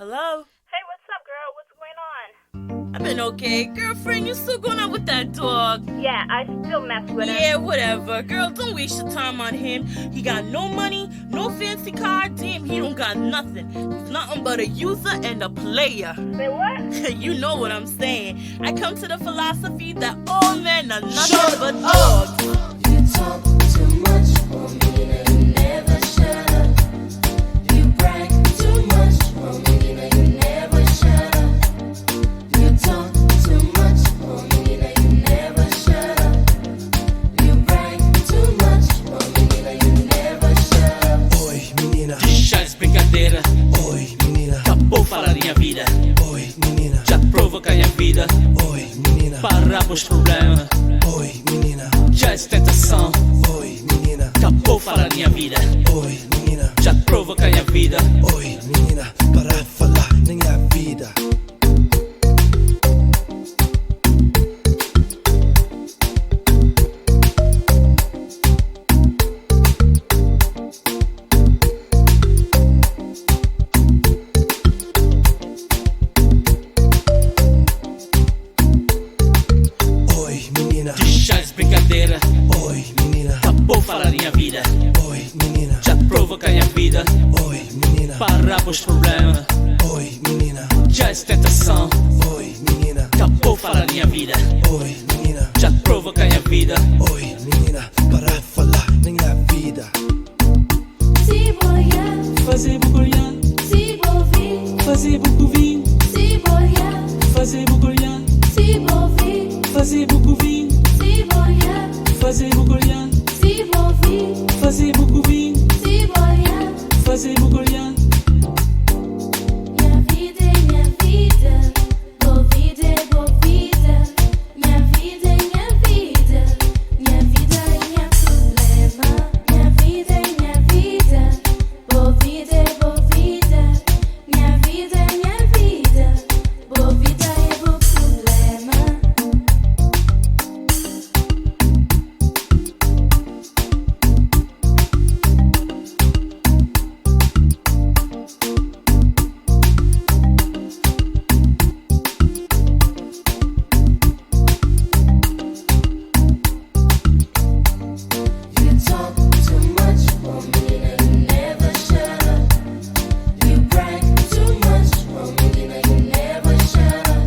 Hello? Hey, what's up, girl? What's going on? I've been okay. Girlfriend, you still going out with that dog? Yeah, I still mess with him. Yeah, whatever. Girl, don't waste your time on him. He got no money, no fancy car. Damn, he don't got nothing. He's nothing but a user and a player. Say what? You know what I'm saying. I come to the philosophy that all men are nothing Shut but up. dogs. You talk too much, oh menina, you never shut up. You brag too much, oh menina, you never shut up. You talk too much, oh menina, you never shut up. You brag too much, oh menina, you never shut up. Oi, menina. Deixa as brincadeira, Oi, menina. acabou falar minha vida. Oi, menina. Já provoca minha vida, Oi, menina. para os problemas. Oi, menina. Já é tentação, Oi, menina. acabou falar minha vida. Oi, menina. Já provoca minha vida. Oi, menina. Para falar minha vida. Oi, menina. Deixa as brincadeira, Oi, menina. acabou falar minha vida. Oi, menina. Já provoca minha vida, Oi, menina. para os problemas. Oi, menina. Já é tentação, Oi, menina. acabou falar minha vida. Oi, menina. Já provoca minha vida. Oi, menina. Para falar minha vida. Se boiar, Fazer bucolhar, se ouvir, fazer bucovim, se boiar, fazer bucolhar, se ouvir, fazer bucovim, se boiar, fazer bucolhar, se ouvir, fazer bucovim, se boiar. fazer bucolhar. Minha vida é minha vida, boa vida é boa vida. Minha vida é minha vida, minha vida é minha problema. Minha vida é minha vida, boa vida é boa vida. Minha vida é minha vida, boa vida é bom problema. You talk too much, oh menina, you never shut up. You brag too much, oh menina, you never shut up.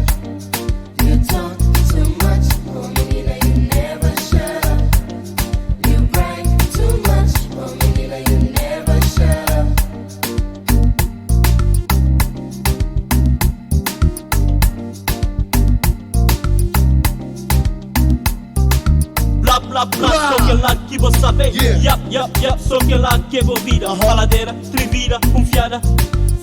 You talk too much, oh menina, you never shut up. You brag too much, oh menina, you never shut up. Blá blá blá, só que lá que vou saber. Yeah. Yap, yap, yap, só que lá que vou vida. Faladeira, trivida, confiada.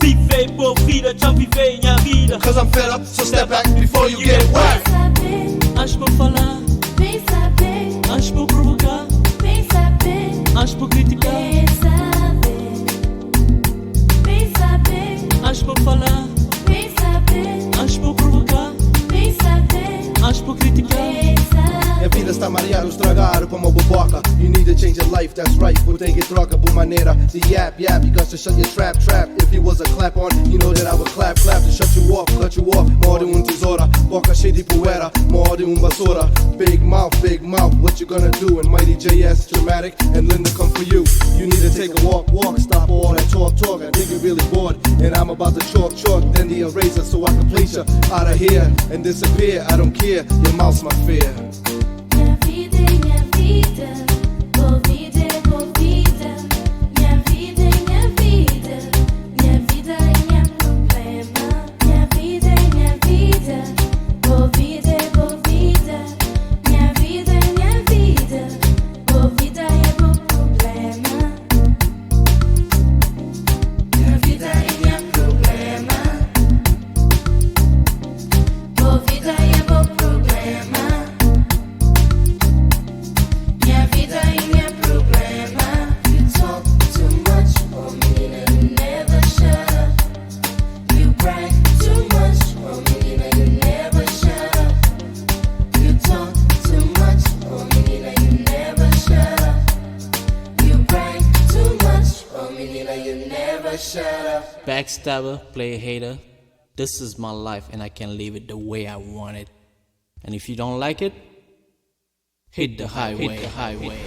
Viver boa vida, já viver minha vida. Cause I'm fed up, so step back before you get whacked. Saber, Acho por falar, vem saber, acho por provocar, vem saber, acho por criticar, vem saber, vem saber, acho por falar, vem saber, acho por provocar, vem saber, acho por criticar. vem saber. Minha vida está mareada, estragaram como boboca. You need to change your life, that's right. Vou ter que troca por maneira de yap yap. You got to shut your trap trap. If you was a clap on, you know that I would clap clap to shut you off, cut you off. More than um tesoura, boca cheia de poeira. More than um vassoura. Big mouth, what you gonna do? And Mighty JS, dramatic, and Linda come for you. You need to take a walk, walk, stop all that talk, talk. I think you're really bored, and I'm about to chalk, chalk, then the eraser so I can place you out of here and disappear. I don't care, your mouth's my fear. Minha vida é minha vida, boa vida é boa vida. Minha vida é minha vida, minha vida é minha problema. Minha vida é minha vida, boa vida é boa vida. Minha vida é minha vida, boa vida é bom problema. Minha vida é minha problema. Boa vida é bom problema. shut up. Backstabber, player hater. This is my life and I can live it the way I want it. And if you don't like it, hit the highway, hit the highway.